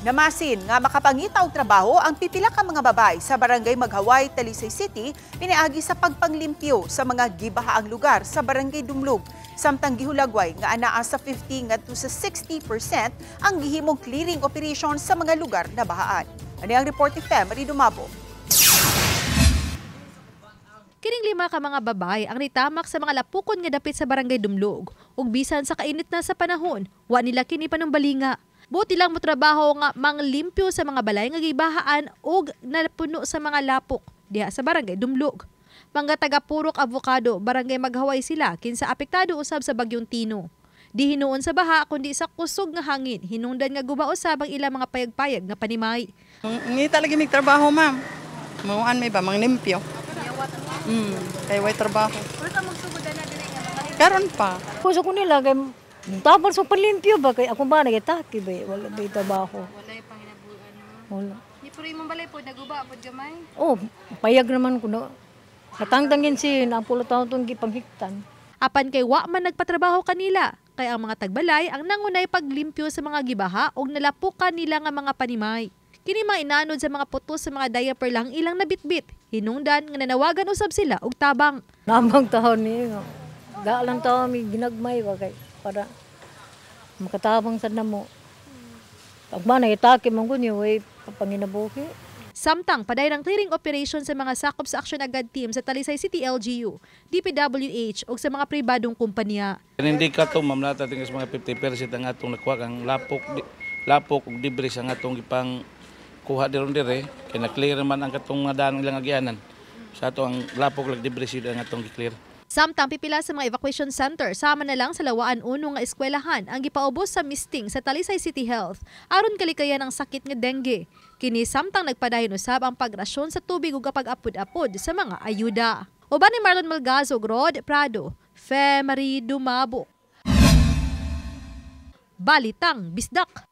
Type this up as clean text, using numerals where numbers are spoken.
Namasin nga makapangita og trabaho ang pipila ka mga babae sa Barangay Maghaway, Talisay City pinaagi sa pagpanglimpyo sa mga gibahaang lugar sa Barangay Dumlog. Samtang gihulagway nga anaa sa 50 ngadto sa 60% ang gihimong clearing operation sa mga lugar na bahaan. Ani ang report ni Femery Dumabo. Kining lima ka mga babae ang nitamak sa mga lapukon nga dapit sa Barangay Dumlog. Ug bisan sa kainit na sa panahon, wa nila kini panumbalinga. Buti lang motrabaho nga manglimpyo sa mga balay nga gibahaan ug napuno sa mga lapok diha sa Barangay Dumlog. Mga taga Purok Avocado, Barangay Maghaway sila kinsa apektado usab sa bagyong Tino. Di hinuon sa baha kundi sa kusog nga hangin, hinungdan nga guba usab ang ilang mga payag-payag nga panimay. Ngita lagi mig trabaho, ma'am. Mauan may ba manglimpyo. Kay way trabaho. Karon pa. Puso ko nila kay tapos sa palimpyo ba kay ako ba nagitaki ba wala ba trabaho. Wala yung panginabuan mo. Wala. Di pero imong balay po, naguba po gamay. Oh, payag naman ko na. Katangtangin si na pulo taon tong gipanghiktan. Apan kay wa man nagpatrabaho kanila, kay ang mga tagbalay ang nangunay paglimpyo sa mga gibaha og nalapukan nila nga mga panimay. Kini mga inanod sa mga puto sa mga diaper lang ilang nabitbit. Hinungdan nga nanawagan usab sila og tabang. Namang taon ni ga lang taon mi ginagmay ba kay para makatabang sa namo. Pag ba nagitaki man ko niyo way panginabuhi. Samtang padayon ang clearing operation sa mga sakop sa Action Agad team sa Talisay City LGU, DPWH ug sa mga pribadong kumpanya. Hindi ka to, ma'am, nata tingkas mga 50% ang atong nakuha kang lapok di, lapok ug debris ang atong gipang kuha diron dire kay na-clear man ang katong mga daan ilang agyanan. Sa ato ang lapok lag debris yun ang atong gi-clear. Samtang pipila sa mga evacuation center sama na lang sa Lawaan Uno nga eskwelahan ang gipaubos sa misting sa Talisay City Health aron kalikayan ang sakit nga dengue. Kini samtang nagpadayon usab ang pagrasyon sa tubig ug pag-apod-apod sa mga ayuda. Uban ni Marlon Malgazo ug Rod Prado, Fe Marie Dumabo. Balitang Bisdak.